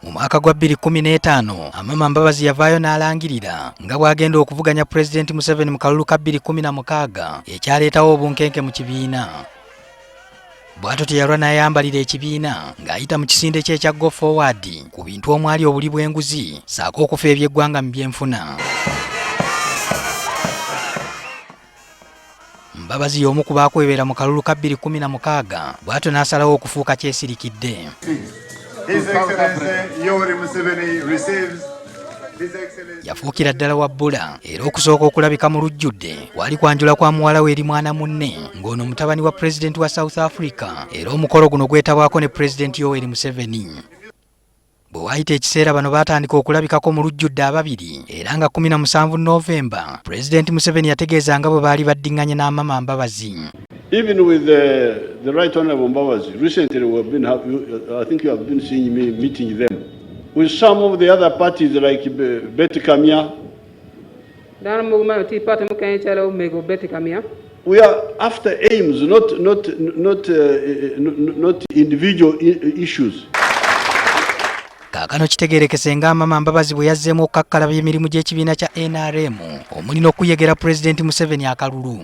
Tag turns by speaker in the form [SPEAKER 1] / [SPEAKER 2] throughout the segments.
[SPEAKER 1] Mu mwaka gwa 2015, Amama Mbabazi yavaayo n'alangirira nga bw'agenda okuvuganya Pulezidenti Museveni mu kalulu ka 2016 ekyaleetawo obunkenke mu kibiina. Bw'atyo teyalwa n'ayambalira ekibiina ng'ayita mu kisinde kye ekya Go Forward ku bintu omwali obuli bw'enguzi ssaako okufa eby'eggwanga mu byenfuna. Mbabazi y'omu ku baakwebera mu kalulu ka 2016 bw'atyo n'asalawo okufuuka kyesirikidde. Yafuukira ddala wa bbula era okusooka okulabika mu lujjudde kwali kwanjula kwa muwala we eri mwana munne ng'ono mutabani wa pulezidenti wa South Africa era omukolo guno gwetabwako ne pulezidenti Yoweri Museveni. Bwe waayita ekiseera bano baatandika okulabikako mu lujjudde ababiri era nga 17 Novemba Pulezidenti Museveni yategeeza nga bwe baali baddiŋŋanye n'Amama Mbabazi.
[SPEAKER 2] Even with the Right Honorable Mbabazi, recently we have been, I think you have been seeing me meeting them, with some of the other parties like Betty Kamya.
[SPEAKER 3] Dano mogo ma tye i pati mukene calo omego Betty Kamya.
[SPEAKER 2] We are after aims, not individual issues.
[SPEAKER 1] Kaakano kitegeerekese nga Amama Mbabazi bwe yazzeemu okukakkalabya emirimu gy'ekibiina kya NRM omuli n'okuyegera Pulezidenti Museveni akalulu.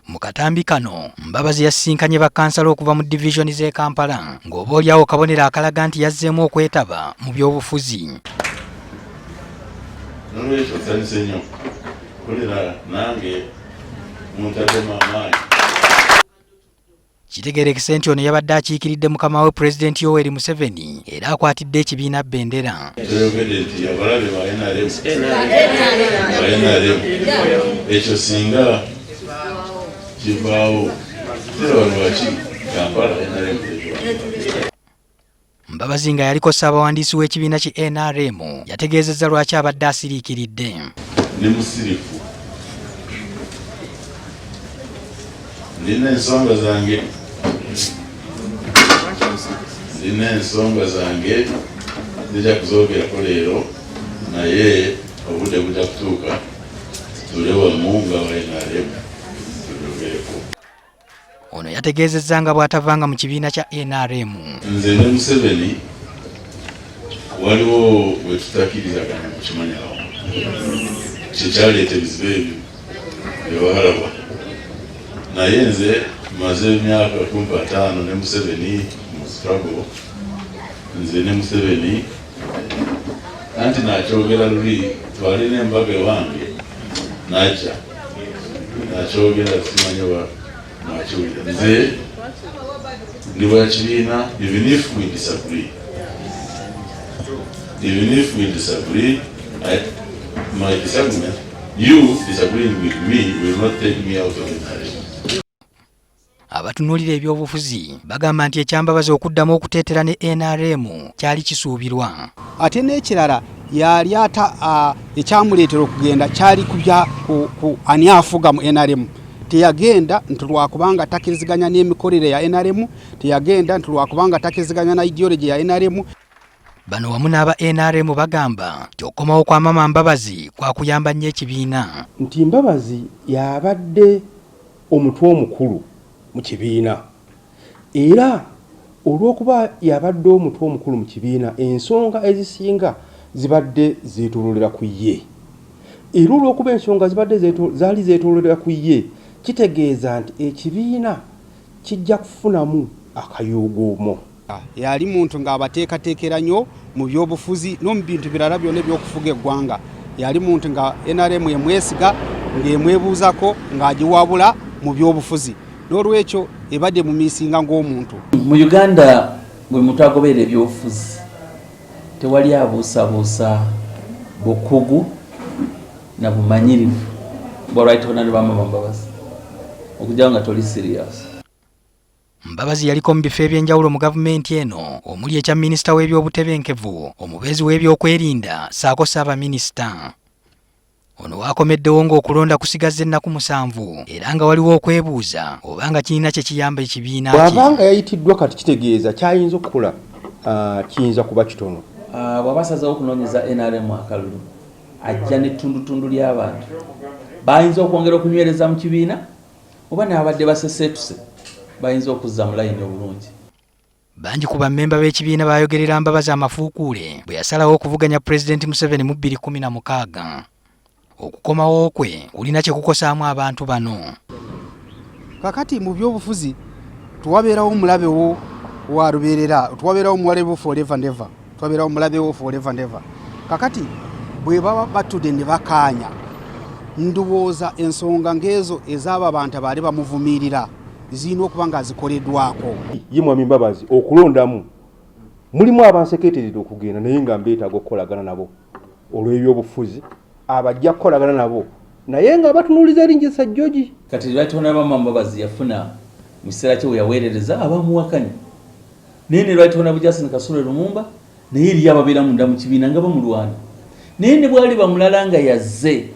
[SPEAKER 1] Mu katambi kano Mbabazi yasisinkanye bakkansala okuva mu divizoni z'e Kampala ng'oboolyawo kabonero akalaga nti yazzeemu okwetaba mu by'obufuzi.
[SPEAKER 4] Nolwekyo nsanyuse nnyo mpulira nange muntaddemu amaanyi.
[SPEAKER 1] Kitegeerekese nti ono yabadde akiikiridde mukama we Pulezidenti Yoweri Museveni era akwatidde ekibiina bendera.
[SPEAKER 4] Toyogedde nti abalabe ba NRM, ba NRM ekyo singa kivaawo siraba lwaki Kampala NRM tevaawo.
[SPEAKER 1] Mbabazi nga yaliko ssaabawandiisi w'ekibiina ki NRM yategeezezza lwaki abadde asiriikiridde.
[SPEAKER 4] Ndi musirifu, ndina ensonga zange, ndina ensonga zange zijja kuzoogerako leero, naye obudde bujja kutuuka tule wamu nga ba NRM tubyogereko.
[SPEAKER 1] Ono yategeezezza nga bw'atavanga mu kibiina kya NRM.
[SPEAKER 4] Nze ne Museveni waliwo we tutakkirizaganya ku kimanyirawo kyekyaleeta ebizibu ebyo bye baalaba, naye nze maze emyaka kumpi 50 ne Museveni mu struggle. Nze ne Museveni anti nakyogera luli twalina embaga ewange najja nakyogera, simanyi oba mwakiwulira. Nze ndi wa kibiina, even if we disagree, even if we disagree, my disagreement, you disagreeing with me will not take me out of the narrative.
[SPEAKER 1] Abatunuulira ebyobufuzi bagamba nti ekyambabazi okuddamu okuteetera ne NRM kyali kisuubirwa.
[SPEAKER 5] Ate n'ekirala yali ata ekyamuleetera okugenda kyali kubya ku ani afuga mu NRM. Teyagenda nti lwakubanga takkiriziganya n'emikolere ya NRM, teyagenda nti lwakubanga takkiriziganya na ideology ya NRM.
[SPEAKER 1] Bano wamu n'aba NRM bagamba nti okukomawo kwa Amama Mbabazi kwakuyamba nnyo ekibiina.
[SPEAKER 6] Nti Mbabazi yabadde omutwe omukulu mu kibiina, era olw'okuba yabadde omutwe omukulu mu kibiina ensonga ezisinga zibadde zeetooloolera ku ye, era olw'okuba ensonga zibadde zaali zeetooloolera ku ye kitegeeza nti ekibiina kijja kufunamu akayuuguumo.
[SPEAKER 5] Yali muntu ng'abateekateekera nnyo mu byobufuzi n'omu bintu birala byonna ebyokufuga eggwanga. Yali muntu nga NRM emwesiga, ng'emwebuuzako, ng'agiwabula mu byobufuzi, n'olwekyo ebadde mumiisinga ng'omuntu.
[SPEAKER 7] Mu Uganda buli muntu agoberera ebyobufuzi tewali abuusabuusa bukugu na bumanyirivu bwa Right Honorable Amama Mbabazi, okugyawo nga toli serious.
[SPEAKER 1] Mbabazi yaliko mu bifo eby'enjawulo mu gavumenti eno omuli ekya minisita w'ebyobutebenkevu, omubeezi w'ebyokwerinda ssaako ssaabaminisita. Ono waakomeddewo ng'okulonda kusigazza ennaku 7 era nga waliwo okwebuuza oba nga kirina kye kiyamba ekibiina kye.
[SPEAKER 6] Bw'aba nga yayitiddwa kati kitegeeza ky'ayinza okukola kiyinza kuba kitono.
[SPEAKER 7] Bw'aba asazeewo okunoonyeza NRM akalulu ajja n'ettundutundu ly'abantu bayinza okwongera okunywereza mu kibiina oba n'abadde baseseetuse bayinza okuzza mu layini obulungi.
[SPEAKER 1] Bangi ku bammemba b'ekibiina baayogerera Mbabazi amafuukuule bwe yasalawo okuvuganya Pulezidenti Museveni mu 2016. Okukomawo kwe kulina kye kukosaamu abantu bano.
[SPEAKER 5] Kakati mu byobufuzi tuwabeerawo omulabe wo wa lubeerera, tuwabeerawo omulabe wo forever and ever, tuwabeerawo omulabe wo forever and ever. Kakati bwe baba batudde ne bakaanya, ndowooza ensonga ng'ezo ez'abo abantu abaali bamuvumirira zirina okuba nga zikoleddwako.
[SPEAKER 6] Ye Mwami Mbabazi okulondamu mulimu abansekeeteredde okugenda naye nga mbeetaaga okukolagana nabo olw'ebyobufuzi, abajja kukolagana nabo naye nga batunuuliza erinnya Sir George.
[SPEAKER 7] Kati Right Honourable Amama Mbabazi yafuna mu kiseera kye we yaweerereza abamuwakanya, naye ne Right Honourable Justin Kasule Lumumba naye eriyo ababeera munda mu kibiina nga bamulwana, naye ne bw'aliba mulala nga yazze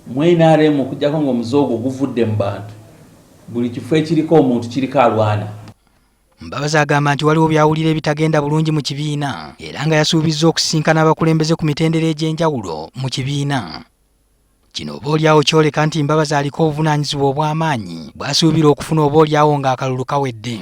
[SPEAKER 7] mu nrm okuggyako ng'omuze ogwo guvudde mu bantu, buli kifo ekiriko omuntu kiriko alwana.
[SPEAKER 1] Mbabazi agamba nti waliwo by'awulira ebitagenda bulungi mu kibiina era nga yasuubizza okusisinkana abakulembeze ku mitendera egy'enjawulo mu kibiina. Kino oboolyawo kyoleka nti Mbabazi aliko obuvunaanyizibwa obw'amaanyi bw'asuubira okufuna oboolyawo ng'akalulu kawedde.